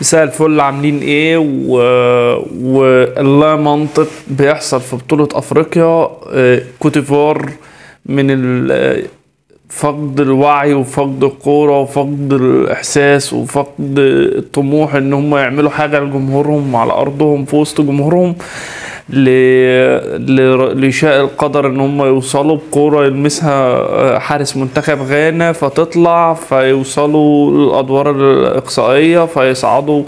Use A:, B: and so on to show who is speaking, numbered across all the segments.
A: مساء الفل، عاملين ايه؟ واللا منطق بيحصل في بطولة افريقيا. كوتيفوار من فقد الوعي وفقد الكورة وفقد الاحساس وفقد الطموح ان هم يعملوا حاجة لجمهورهم على ارضهم في وسط جمهورهم، لشاء القدر ان هم يوصلوا بكورة يلمسها حارس منتخب غانا فتطلع، فيوصلوا للادوار الاقصائية، فيصعدوا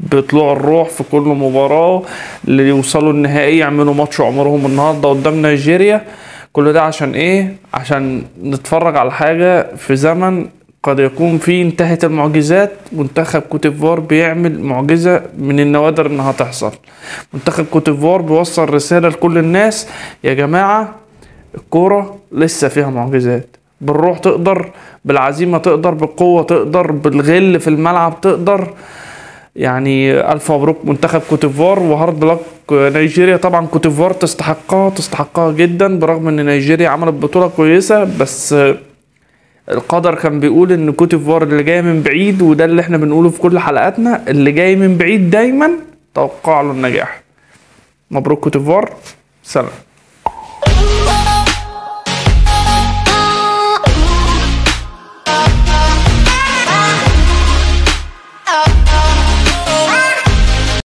A: بطلوع الروح في كل مباراة ليوصلوا النهائي، يعملوا ماتش عمرهم النهارده قدام نيجيريا. كل ده عشان ايه؟ عشان نتفرج على حاجة في زمن قد يكون فيه انتهت المعجزات. منتخب كوتيفوار بيعمل معجزة من النوادر انها تحصل. منتخب كوتيفوار بيوصل رسالة لكل الناس، يا جماعة الكورة لسه فيها معجزات، بالروح تقدر، بالعزيمة تقدر، بالقوة تقدر، بالغل في الملعب تقدر. يعني ألف مبروك منتخب كوتيفوار و hard luck نيجيريا. طبعا كوتيفوار تستحقها، تستحقها جدا، برغم ان نيجيريا عملت بطولة كويسة، بس القدر كان بيقول ان كوتيفوار اللي جاي من بعيد، وده اللي احنا بنقوله في كل حلقاتنا، اللي جاي من بعيد دايما توقع له النجاح. مبروك كوتيفوار، سلام.